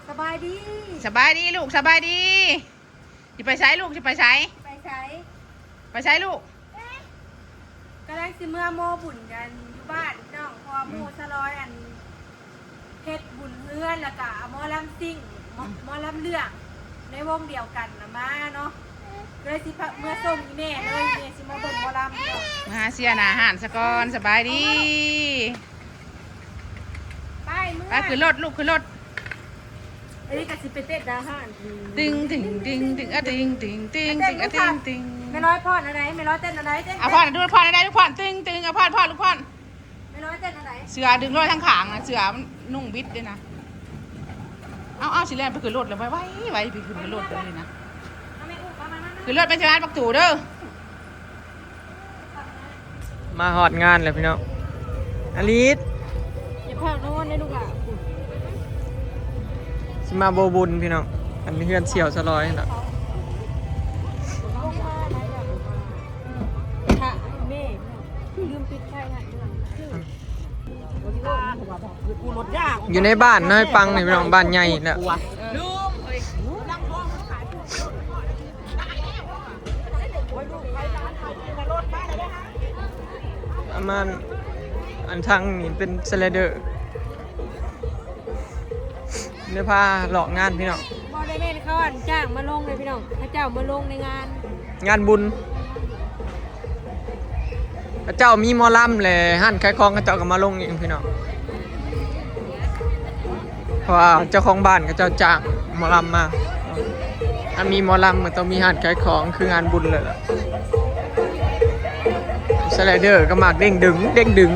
ສະບາຍດີ ສະບາຍດີລູກ ສະບາຍດີ. ຊິໄປໃສລູກ ຊິໄປໃສ? ໄປໃສ? ໄປໃສລູກ? ກຳລັງຊິເມືອໂມບຸນກັນຢູ່ບ້ານພີ່ນ້ອງ ເພາະວ່າໝູ່ສະລອຍອັນ ເຮັດບຸນເຮືອນ ແລ້ວກະເອົາໝໍລຳຊິງ ໝໍ ໝໍລຳເລື່ອງໃນວົງດຽວກັນນະມາເນາະ ກໍເລີຍຊິພາເມືອສົ່ງອີ່ແມ່ເລີຍ ອີ່ແມ່ຊິມາເບິ່ງໝໍລຳເນາະ. ມາຫາເຊຍໜ້າຮ້ານສາກ່ອນ. ສະບາຍດີ. ໄປ ເມືອ ໄປ ຂຶ້ນລົດລູກ ຂຶ້ນລົດ. ອັນນີ້ກໍຊິໄປເຕັ້ນໜ້າຮ້ານ ຕຶງ ຕຶງ ຕຶງ ຕຶງ ອະ ຕຶງ ຕຶງ ຕຶງ ຕຶງ ອະ ຕຶງ ຕຶງ. ແມ່ນ້ອຍຟ້ອນອັນໃດ? ແມ່ນ້ອຍເຕັ້ນອັນໃດ? ເຕັ້ນ ອະ ຟ້ອນ ດູ ຟ້ອນອັນໃດລູກ ຟ້ອນ ຕຶງ ຕຶງ ອະ ຟ້ອນ ຟ້ອນ ລູກ ຟ້ອນ. ແມ່ນ້ອຍເຕັ້ນອັນໃດ? ເສື້ອດຶງລອຍທາງຂ້າງນະ ເສື້ອນຸ່ງບິດເດ້ນະ. ເອົາ ເອົາ ຊິແລ່ນໄປຂຶ້ນລົດແລ້ວ ໄວ ໄວ ໄວ ໄປຂຶ້ນລົດເລີຍນະ. ຂຶ້ນລົດໄປທີ່ຮ້ານບັກຕູເດີ. ມາຮອດງານແລ້ວພີ່ນ້ອງ. ອາລິດ ຢ່າພາກນອນເດ້ລູກຫຼ້າ. ຊິມາໂບບຸນພີ່ນ້ອງ ອັນນີ້ເຮືອນສ່ຽວສະລອຍຫັ້ນລະ. ຢູ່ໃນບ້ານນ້ອຍປັງນີ້ພີ່ນ້ອງ ບ້ານໃຫຍ່ແລ້ວ. ປະມານ ອັນທາງນີ້ເປັນສະໄລເດີ ເດີ ພາເລາະງານພີ່ນ້ອງ. ບໍ່ໄດ້ແມ່ນເຂົາອັນຈ້າງມາລົງເດ້ພີ່ນ້ອງ ເຂົາເຈົ້າມາລົງໃນງານ ງານບຸນ. ເຂົາເຈົ້າມີໝໍລຳ ແລະ ຮ້ານຂາຍຂອງເຂົາເຈົ້າກໍມາລົງເອງພີ່ນ້ອງ. ເພາະວ່າເຈົ້າຂອງບ້ານເຂົາເຈົ້າຈ້າງໝໍລຳມາ. ຖ້າມີໝໍລຳມັນຕ້ອງມີຮ້ານຂາຍຂອງ ຄືງານບຸນເລີຍລະ. ສະໄລເດີກໍມັກເດ້ງດຶງ ເດ້ງດຶງ.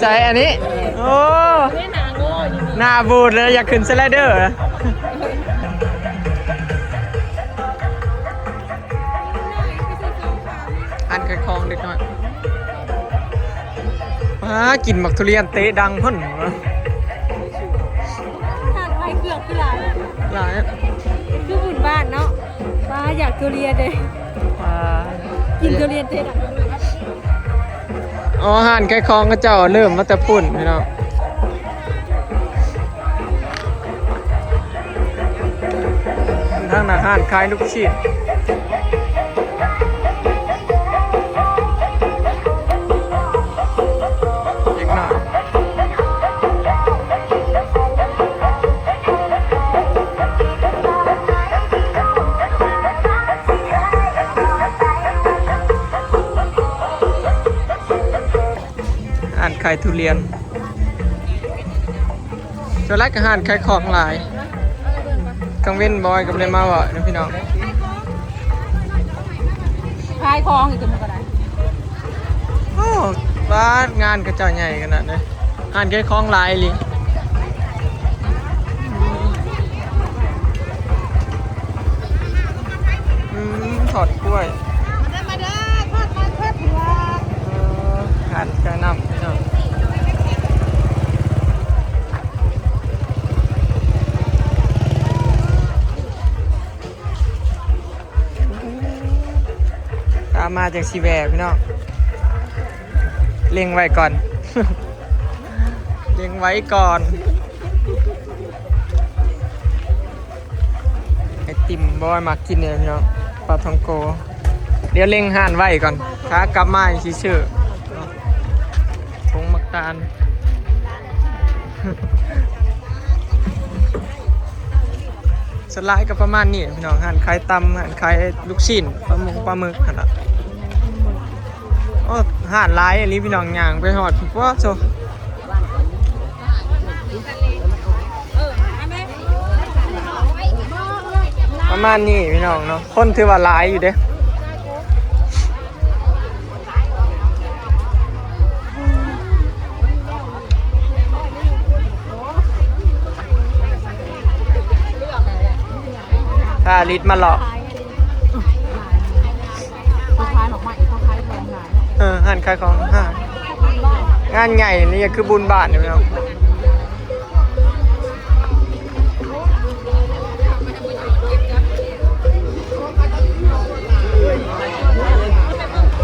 ໃສອັນນີ້? ໂອ້ ໜ້າບູດເລີຍ ຢາກຂຶ້ນສະໄລເດີ. ຮ້ານຂາຍຂອງເດັກນ້ອຍ. ປາ ກິນໝາກທຸລຽນເຕະດັງພຸ້ນ. ຮ້ານຂາຍເຄື່ອງຄືຫຼາຍ ຫຼາຍ ຄືບຸນບ້ານເນາະ. ປາ ຢາກທຸລຽນເດ້. ປາ ກິນທຸລຽນເຕະດັງ. ອໍ ຮ້ານຂາຍຂອງເຂົາເຈົ້າເລີ່ມມາແຕ່ພຸ້ນພີ່ນ້ອງ. ທາງໜ້າຮ້ານຂາຍລູກຊີ້ນ ເດັກນ້ອຍ. ຮ້ານຂາຍທຸລຽນ ສ່ວນຫຼາຍກໍຮ້ານຂາຍຂອງຫຼາຍ. ກາງເວັນບອຍກໍບໍ່ໄດ້ມາເວົ້ານຳພີ່ນ້ອງ. ຂາຍຂອງອີກຕົວນີ້ກໍໄດ້. ໂອ້ ບ້ານງານເຂົາເຈົ້າໃຫຍ່ຂະໜາດເດ້. ຮ້ານຂາຍຂອງຫຼາຍອີ່ຫຼີ. ອືມ ທອດກ້ວຍ ມາເດີ ມາເດີ ທອດມັນ ທອດຖົ່ວ. ເອີ ຮ້ານຂາຍນ້ຳເນາະ. ຕາມມາຈັ່ງຊິແວ່ພີ່ນ້ອງ. ເລັງໄວ້ກ່ອນ ເລັງໄວ້ກ່ອນ. ໄອຕິມ ບອຍມັກກິນເດ້ພີ່ນ້ອງ ປາທ່ອງໂກ. ດຽວເລັງຮ້ານໄວ້ກ່ອນ ຖ້າກັບມາຊິຊື້. ຖົງໝາກຕານ. ສ່ວນຫຼາຍກໍປະມານນີ້ພີ່ນ້ອງ ຮ້ານຂາຍຕຳ ຮ້ານຂາຍລູກຊີ້ນ ປາມົງປາໝຶກຫັ້ນລະ. ໂອ້ ຮ້ານຫຼາຍອີ່ຫຼີພີ່ນ້ອງ ຍ່າງໄປຮອດພຸ້ນ ໂອ້ໂທ້. ປະມານນີ້ພີ່ນ້ອງເນາະ ຄົນຖືວ່າຫຼາຍຢູ່ເດ້. ຖ້າລິດມາເລາະ ເຂົາຂາຍດອກໄມ້ ເຂົາຂາຍຂອງຫຼາຍ. ເອີ ຮ້ານຂາຍຂອງ ຮ້ານ ງານໃຫຍ່ນີ້ຄືບຸນບ້ານນີ້ເນາະ. ເ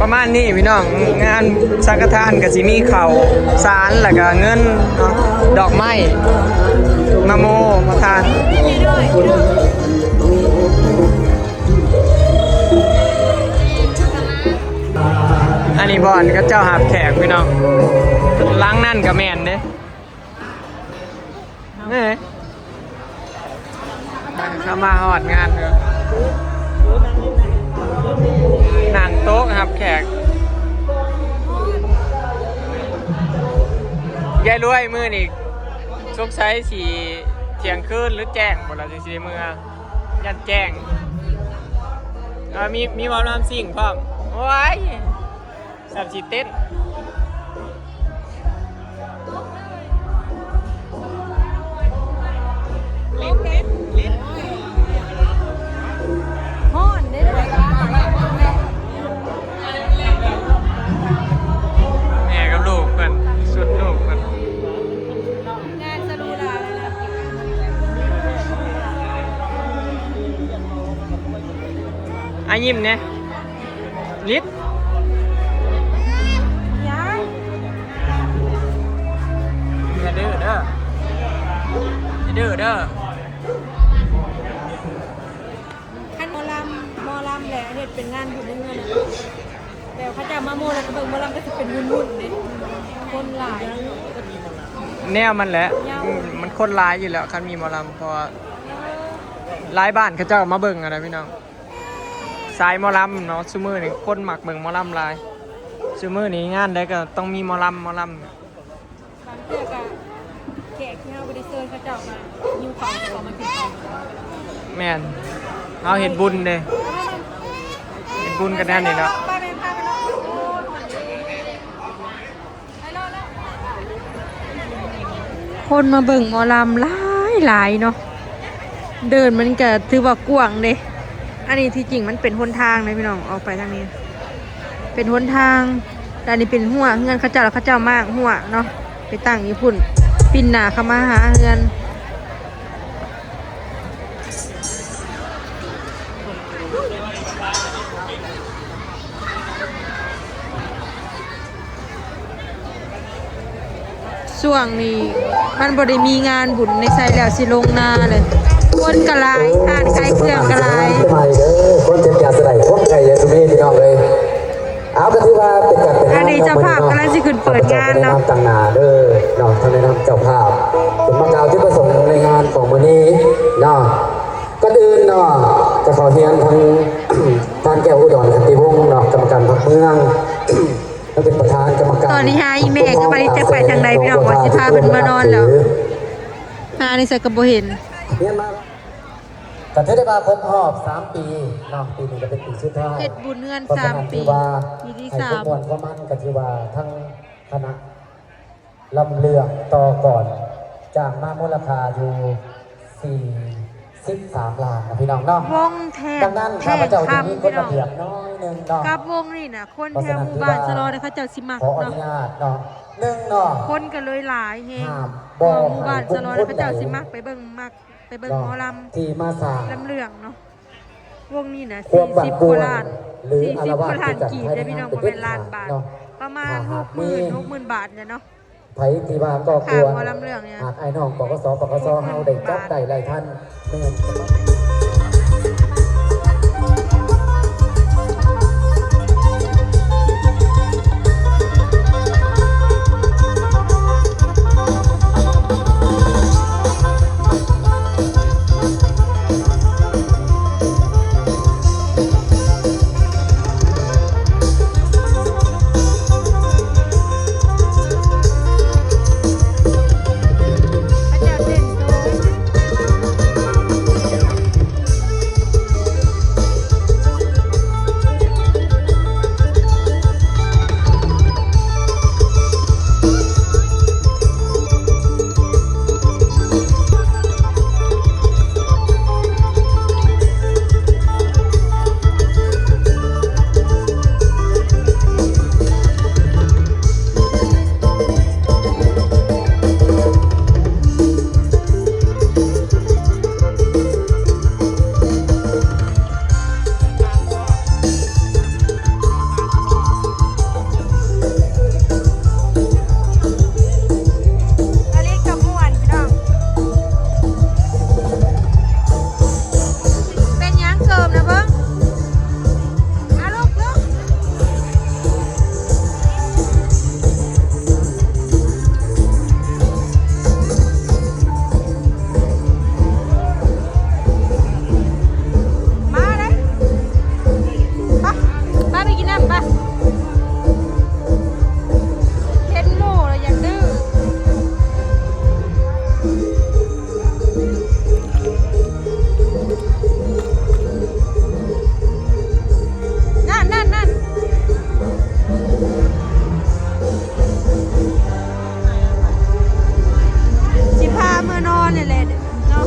ປະມານນີ້ພີ່ນ້ອງ, ງານສັງຄະທານກໍຊິມີເຂົ້າສານ ແລ້ວກໍເງິນເນາະ, ດອກໄມ້ມາໂມມາທານ. ອັນນີ້ບ່ອນເຂົາເຈົ້າຮັບແຂກພີ່ນ້ອງ, ຫຼັງນັ້ນກໍແມ່ນເດ້. ນີ້ ເຂົ້າມາຮອດງານແລ້ວ ນັ່ງໂຕະຮັບແຂກ. ຍາຍລວຍ ມື້ນີ້ສົງໄສຊິທ່ຽງຄືນ ຫຼື ແຈ້ງພຸ້ນລະ ຈັ່ງຊິໄດ້ເມືອ, ຢ້ານແຈ້ງ. ເອີ ມີ ມີໝໍລຳຊິງພ້ອມ. ໂອ້ຍ ສ່ຳຊິເຕັ້ນ. ຮ້ອນເດ້. ແມ່ກັບລູກເພິ່ນ ຊຸດລູກເພິ່ນ. ງານສະຫຼູຫຼາແລ້ວນະ. ອາ ຍິ້ມແດ່. ລິດ ຢ່າ ຢ່າດື້ເດີ ຢ່າດື້ເດີ. ຄັນໝໍລຳ ໝໍລຳແຫຼະ ເຮັດເປັນງານບຸນໃນເຮືອນນະ, ແບບເຂົາເຈົ້າມາໂມແລ້ວກໍເບິ່ງໝໍລຳ ກໍຊິເປັນວຸ້ນໆເດ້, ຄົນຫຼາຍ. ແນວມັນແຫຼະ ເຍົາ ອືມ ມັນຄົນຫຼາຍຢູ່ແລ້ວ ຄັນມີໝໍລຳ, ເພາະວ່າຫຼາຍບ້ານເຂົາເຈົ້າມາເບິ່ງຫັ້ນນະພີ່ນ້ອງ. ສາຍໝໍລຳເນາະ, ຊຸມື້ນີ້ຄົນມັກເບິ່ງໝໍລຳຫຼາຍ. ຊຸມື້ນີ້ງານໃດກໍຕ້ອງມີໝໍລຳ ໝໍລຳ. ບາງເທື່ອກໍແຂກທີ່ເຮົາບໍ່ໄດ້ເຊີນເຂົາເຈົ້າກໍຫິວເຂົ້າ ເຂົາກໍມາກິນເຂົ້າ. ແມ່ນ, ເຮົາເຮັດບຸນເດ້, ເຮັດບຸນກັນແນວນີ້ເນາະ. ໄປແມ່ ພາໄປເນາະ. ໂອ້ຍ ຄົນມາເບິ່ງໝໍລຳຫຼາຍໆເນາະ, ເດີ່ນມັນກະຖືວ່າກວ້າງເດ້. ອັນນີ້ທີ່ຈິງມັນເປັນຫົນທາງເດ້ພີ່ນ້ອງ, ອອກໄປທາງນີ້ເປັນຫົນທາງ, ແລ້ວນີ້ເປັນຮົ້ວເຮືອນເຂົາເຈົ້າ, ແລ້ວເຂົາເຈົ້າມ້າງຮົ້ວເນາະ ໄປຕັ້ງຢູ່ພຸ້ນ, ປິ່ນໜ້າເຂົ້າມາຫາເຮືອນ. ຊ່ວງນີ້ມັນບໍ່ໄດ້ມີງານບຸນໃນໄຊແລ້ວ ຊິລົງນາເລີຍ, ຄົນກໍຫຼາຍ, ຮ້ານຂາຍເຄື່ອງກໍຫຼາຍ. ຄົນເຈັບຢາສະໄດ ຄົນໄຂ້ຢາສະເມ ພີ່ນ້ອງເອີຍ. ເອົາ ກໍຖືວ່າ ເປີດງານເນາະ ຂ້າພະເຈົ້າກໍໄດ້ນຳຕັ້ງໜ້າເດີເນາະ ທ່ານໄດ້ນຳເຈົ້າພາບເພິ່ນມາກ່າວຈຸດປະສົງໃນງານຂອງມື້ນີ້ເນາະ. ກ່ອນອື່ນເນາະ ກໍຂໍຮຽນທັງ ທ່ານແກ້ວອຸດອນ ຂັນຕິວົງເນາະ ກຳມະການພັກເມືອງ ແລະ ເປັນປະທານກຳມະການ ຕອນນີ້ຫາອີ່ແມ່ກໍບໍ່ໄດ້ຈັກໄປທາງໃດ ພີ່ນ້ອງ ວ່າຊິພາເພິ່ນມານອນແລ້ວ ຫາໃນໃສກໍບໍ່ເຫັນ ຮຽນມາ ກໍຖືໄດ້ວ່າຄົບຮອບສາມປີເນາະ ປີນີ້ກໍເປັນປີສຸດທ້າຍ ເຮັດບຸນເຮືອນສາມປີ ປີທີສາມ ເພາະສະນັ້ນຖືວ່າໃຫ້ຄວາມມ່ວນຄວາມມັນ ກໍຖືວ່າທັງຄະນະລຳເລື່ອງຕໍ່ກ່ອນ ຈ້າງມາມູນລະຄ່າຢູ່ສີ່ສິບສາມລ້ານນະ ພີ່ນ້ອງເນາະ. ວົງແທ່ງ ດັ່ງນັ້ນ ແທ່ງຄຳ ຂ້າພະເຈົ້າຈຶ່ງມີກົດລະບຽບໜ້ອຍໜຶ່ງເນາະ ກັບວົງນີ້ນະ ຄົນແຖວໝູ່ບ້ານສະຫຼໍ່ນະ ເຂົາເຈົ້າຊິມັກເນາະ ຂໍອະນຸຍາດເນາະ ໜຶ່ງເນາະ ຄົນກໍເລີຍຫຼາຍແຮງ ເພາະໝູ່ບ້ານສະຫຼໍ່ນະ ເຂົາເຈົ້າຊິມັກໄປເບິ່ງ ມັກ ໄປເບິ່ງໝໍລຳ ທີ່ມາສ້າງ ລຳເລື່ອງເນາະ. ວົງນີ້ນະ ສີ່ສິບກວ່າລ້ານ ສີ່ສິບກວ່າລ້ານກີບເດ້ພີ່ນ້ອງ ບໍ່ແມ່ນລ້ານບາດ ປະມານຫົກໝື່ນ ຫົກໝື່ນບາດນີ້ແຫຼະເນາະ ໃຜທີ່ວ່າກໍ່ກວນ ຄ່າໝໍລຳເລື່ອງນີ້ ຫາກອ້າຍນ້ອງ ປກສ ປກສ ເຮົາໄດ້ຈັບໄດ້ໄລ່ທັນ ແມ່ນ ລະລິດກໍມ່ວນພີ່ນ້ອງ ເປັນຫຍັງເກີບນະເບິ່ງ ອາ ລຸກ ລຸກ ມາເດ້ ໄປ ໄປ ໄປກິນນ້ຳ ໄປ ເຫັນໝູ່ແລ້ວຢາກດື້ ນັ້ນ ນັ້ນ ນັ້ນ ຊິພາເມືອນອນນີ້ແຫຼະເນາະ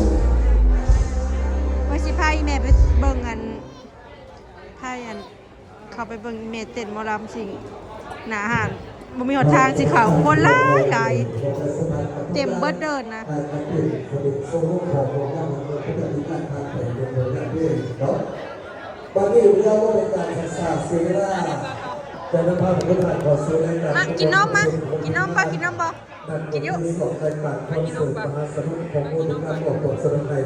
ວ່າຊິພາອີ່ແມ່ໄປເບິ່ງອັນ ພາອັນ ເຂົ້າໄປເບິ່ງອີ່ແມ່ເຕັ້ນໝໍລຳຊິງ ໜ້າຮ້ານ ບໍ່ມີຫົນທາງຊິເຂົ້າ ຄົນຫຼາຍຫຼາຍ ເຕັມເບິດເດີນນະ ບັດນີ້ເພື່ອບໍ່ເປັນການເສຍເວລາ ຈະນຳພາທຸກທ່ານເຂົ້າສູ່ລາຍການ ມາກິນນົມ ມາກິນນົມບໍ່ ກິນນົມບໍ່? ນັ້ນກໍຄືສອງລາຍການຄອນເສີດມະຫາສະນຸກຂອງໝູ່ທີມງານອອກຕົວສະໜອງໃຫ້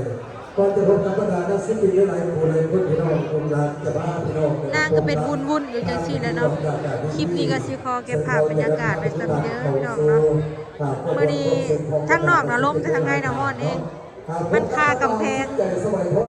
ກ່ອນຈະພົບກັບບັນດານັກສິລປິນຫຼາຍໆຜູ້ຫຼາຍຄົນ ພີ່ນ້ອງ ລູກຫຼານຈະພາພີ່ນ້ອງ ນາງກໍເປັນວຸ້ນໆຢູ່ຈັ່ງຊີ້ແຫຼະເນາະ. ຄລິບນີ້ກໍຊິຂໍເກັບພາບບັນຍາກາດໄວ້ສ່ຳນີ້ເດີພີ່ນ້ອງເນາະ. ມື້ນີ້ທາງນອກນະລົມ ແຕ່ທາງໃນນະຮ້ອນເອງ. ມັນຄາກຳແພງ.